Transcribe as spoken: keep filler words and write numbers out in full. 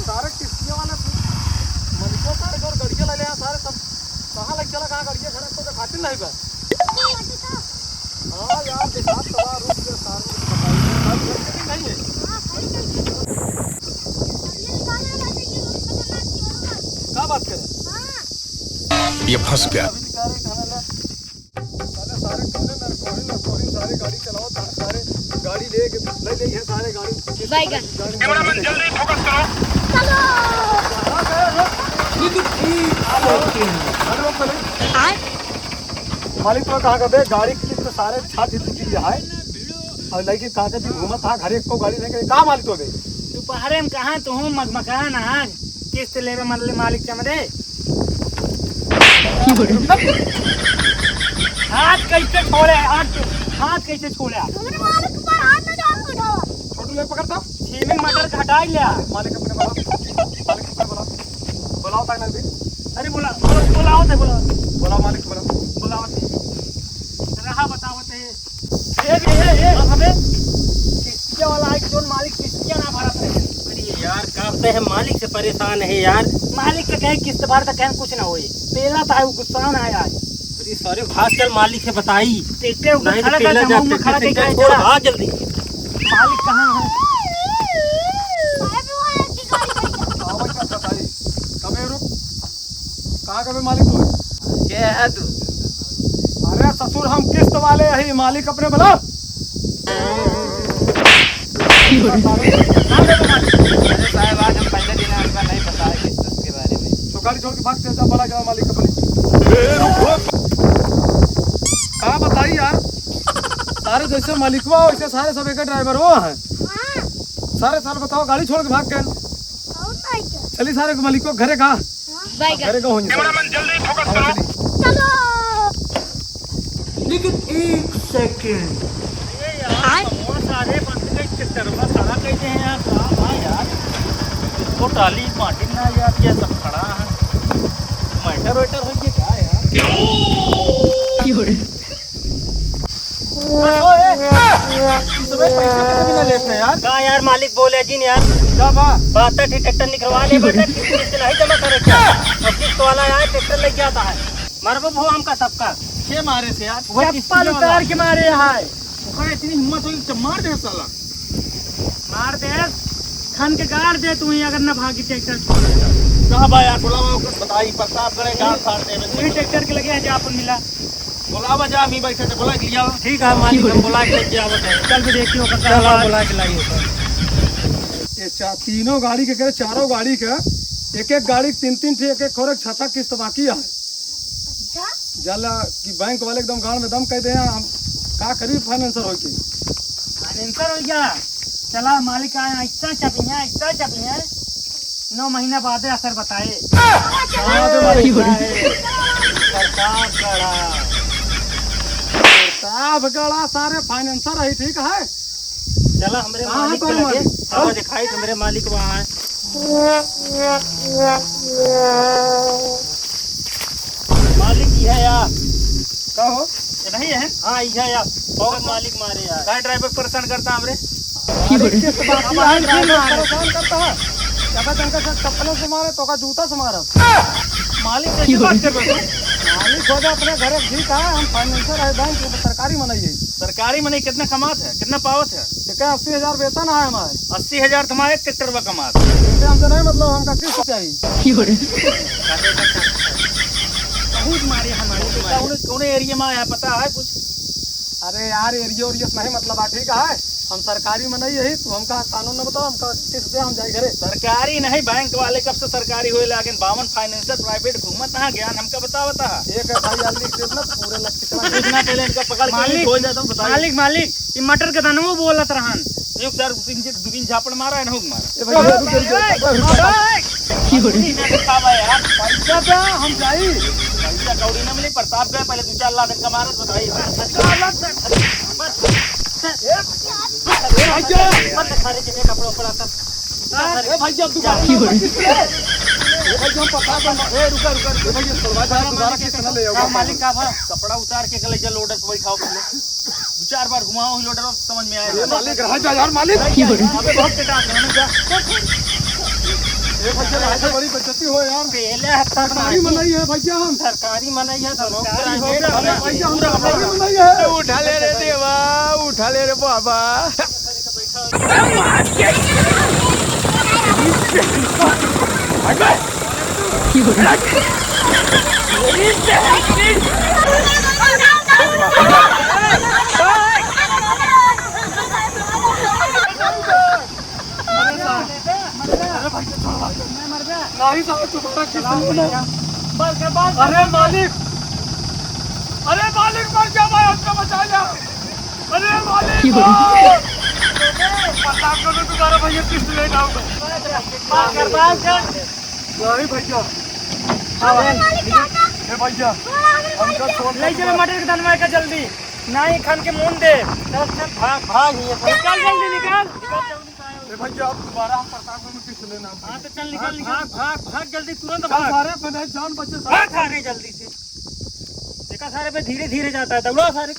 सारे किस्तिया वाला थे। मलिकवा सारे घर गड़िया ले ले, सारे सब कहाँ लग चला, कहाँ गड़िया खड़ा, कोई खातिर नहीं बा। हाँ यार, दिखा तो बा, रुक जा, सारे बताइए, सारे घर के नहीं है। का बात करे? ये फंस गया। अभी निकाले, खाना ला। साले सारे कोने नरकोरी, नरकोरी सारे गाड़ी चलावत है, सारे गाड़ी लेके, ले ले ये सारे गाड़ी। बैगन। गाड़ी कैमरामैन, जल्दी फोकस करो। चलो। कहाँ गए रे? अरे रोक पहले। आय? मालिक तो कहाँ का बे? गाड़ी की तो सारे छाती टूटी है। और लड़की कहाँ के भी घूमत है, घरे को गाड़ी लेके। कहाँ मालिक तो बे? दोपहरे में कहाँ तो हूँ मगमकान आज। किस्त लेवे मरले मालिक चमदे। हाथ कैसे छोड़े? हाथ, हाथ कैसे छोड़े? हमरे मालिक पर हाथ न जान उठाओ। छोटू ले पकड़ तो। छीमी मटर घटाई लिया। मालिक अपने बुलाओ। मालिक अपने बुलाओ। बुलाओ ताकि नजदीक। अरे बुला, बुला, बुलाओ ते बुलाओ। बुलाओ मालिक बुलाओ। बुलाओ ते। रहा बताओ ते। ए, ए, ए, ए, अबे, किस्तिया वाला आइक जोन मालिक किस्तिया ना भरत रहे। अरे यार, का ते हम मालिक से परेशान है यार। मालिक के कहे किस्त भर त कहे कुछ ना होई। पेला त है, वो गुस्सा ना है आज। अरे सारे भाग चल, मालिक से बताई। ट्रैक्टर ऊपर नहीं तो खड़ा पेला कर, जा, हम ट्रैक्टर खड़ा से कर, क्या छोड़, छोड़। भाग जल्दी। मालिक कहाँ है? साहब, वो है कि गाड़ी खड़ी है। आवाज का बताई। कबे रुक। कहाँ का बे मालिक तू? के है तू? अरे ससुर, हम किस्त वाले ही, मालिक अपने बुला। अरे साहब, आज हम पहले दिन हैं, हमका नहीं पता है किस्त के बारे में। तो गाड़ी छोड़ के भाग, जा, जा, बुला के ला मालिक अपने। का बताई यार, सारे जैसे मालिकवा वैसे सारे सब एक ड्राइवर हो हैं। हाँ। सारे साल बताओ, गाड़ी छोड़ के भाग गए। और नहीं क्या? चली सारे को मालिक को घरे का। हाँ। घरे का होइए। कैमरामैन, जल्दी फोकस करो। चलो। लेकिन एक सेकंड। अरे यार, कमवा सारे बंद के चक्करवा खड़ा कर दे हैं यार। का बा यार? इसको टाली माटी ना यार, ये सब खड़ा है। मैटर वैटर हो गया क्या यार? क्यों रे? का यार, मालिक बोले जिन यार। का बा? बहत्तर ठी ट्रैक्टर निकलवा ले बेटा, किस्त, किस्त नहीं जमा करे क्या? और किस्त वाला आए, ट्रैक्टर लेके जाता है। मारबो भो हमका सबका। के मारे थे यार? वो चप्पल उतार के मारे है। ओकरा इतनी हिम्मत होई तो मार दे साला। मार दे, खन के गाड़ दे तू ही अगर ना भागी ट्रैक्टर। कहाँ बा यार, बुलावा ओकर, बताई, प्रतापगढ़ है, गाड़ फाड़ दे। वही ट्रैक्टर के लगे है, जा अपन मिला। बोलावा जा, हम ही बैठे थे, बोला के लिया। ठीक है मालिक, हम बोला के लेके आवत है। चल भी देखियो ओकर चल, का बोला के लाई ओकर। ये चा-, तीनों गाड़ी के करे, चारों गाड़ी के, एक एक गाड़ी के तीन तीन ठे, एक एक खोरे छह छह किस्त बाकी है। अच्छा? जाला कि बैंक वाले एकदम गाड़ में दम कह दे हैं, हम का करी फाइनेंसर होके। फाइनेंसर हो गया। चला, मालिक आए, ऐसा चपिया, ऐसा चपिया, नौ महीना बाद असर बताए। हाँ, तो मालिक आए। प्रतापगढ़ा। प्रतापगढ़ा सारे फाइनेंसर है, ठीक है। चला, हमरे कहाँ है मालिक तोर के लगे। मालिक? चला, दिखाई हमरे मालिक वहाँ है। मालिक इहे या। का हो? ये नहीं है? हाँ, इहे या। बहुत मालिक मारे यार। काहे ड्राइवर परेशान करता हमरे? अरे, किस बात की है, ड्राइवर परेशान करता है? क्या बात, इनका सर चप्पलों से मारे, तो का जूता से मारब? मालिक से बात कर रहे हो? मालिक हो जा अपने घरे, ठीक है, हम फाइनेंसर है बैंक, वो सरकारी मनई है। सरकारी मनई कितना कमात है, कितना पावत है? एक अस्सी हजार वेतन है हमारे। अस्सी हजार तुम्हारे ट्रैक्टर पर कमात। इसे हमसे नहीं मतलब, हमका किस्त चाहिए। बहुत मारे हमारे। कौन, कौन एरिया में आया, पता है कुछ? अरे यार, एरिया ओरिया से नहीं मतलब है, ठीक है? हम सरकारी मनई यही, तू हमका कानून न बताओ, हमका किस्त दे, हम जाए घरे। सरकारी नहीं, बैंक वाले कब से सरकारी होए लागेन? बावन फाइनेंसर प्राइवेट घूमत है, ज्ञान हमका बतावत है। एक है भाई, लिख दे ना, पूरे लग के चला। कुछ ना, पहले इनका पकड़ के मालिक, हो जाता हूँ, बताइए। मालिक, मालिक, ये मटर के दानवो बोलत रहन। एक चार दो तीन, दो तीन झापड़ मारा है, ना हुक मारा। ए भाई, रुक, रुक, रुक, रुक, रुक। की हो रही? का बा यार? पैसा दे, हम जाई। पैसा कौड़ी ना मिली, प्रताप गए, पहले दो चार लाख इनका मारत बताई। बस। ए, ए, भैया। बस सारे के कपड़ा उपड़ा सब। ए, भैया, तू की हो रही? ए भाई, हम पता बन-, ए, रुका, रुका, रुका। ए भाई, ये छोड़वा दे, दोबारा किस्त ना ले आओ। का मालिक का भा? कपड़ा उतार के ले जा, loader पे बैठाओ पहले। दो चार बार घुमाओ ही loader, समझ में आएगा। ए मालिक, रह जा यार, मालिक। अबे बहुत के डांट रहे हैं ना, जा। ए भैया, आज बड़ी बेइज्जती हो यार। पहले हफ्ता सरकारी मनई है भैया हम। सरकारी मनई है, तो लोग सरकारी हो गया, अरे भैया, हम सरकारी मनई है। उठा ले रे देवा, उठा ले रे बाबा। अरे भाई, छोड़ भाई। नहीं साहब, तुम्हारा किस्त नहीं। अरे मालिक, अरे मालिक, मर गया भाई, हमको बचा लिया। अरे मालिक, प्रताप को तो तुम्हारा भैया किस्त लेने आऊंगा। नहीं भैया। अरे मालिक, क्या था? ए भैया, हमका छोड़ ले चलो मटर के दनवा का जल्दी। नहीं खान के मुंह दे। चल, चल, भाग, भाग, ये निकल जल्दी, निकल। ए भैया, आप दोबारा हम प्रतापगढ़ में किस्त लेना। हाँ, तो चल, निकल, निकल। भाग, भाग, भाग जल्दी, तुरंत चल भाग। सारे, मेरे जान बचे सारे। भाग सारे जल्दी से। देखा सारे पे धीरे धीरे जाता है, दौड़ा सारे।